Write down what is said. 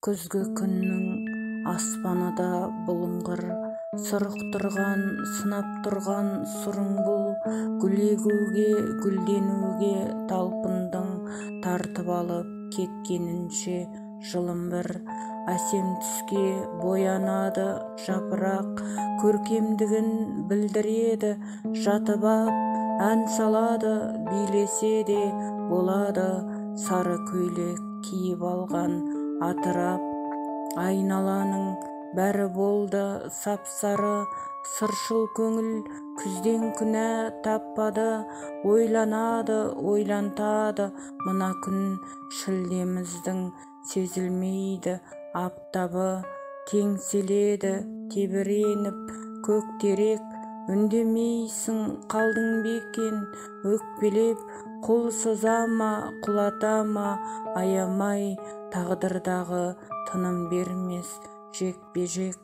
Күзгі күннің аспаны да бұлыңғыр, сұрықтырған, сынап тұрған сұрың бұл. Гүл егуге, гүлденуге талпындың, тартып алып кеткенінше жылым бір. Әсем түске боянады жапырақ, көркемдігін білдіреді жатып ап, ән салады, билесе де болады сары көйлек киіп алған атырап. Айналаның бәрі болды сап-сары, сыршыл көңіл күзден күнә таппады. Ойланады, ойлантады мына күн, шілдеміздің сезілмейді аптабы. Теңселеді тебіреніп көк терек, үндемейсің қалдың ба екен өкпелеп? Қол соза ма, құлата ма аямай, тағдырдағы тыным бермес жекпе-жек.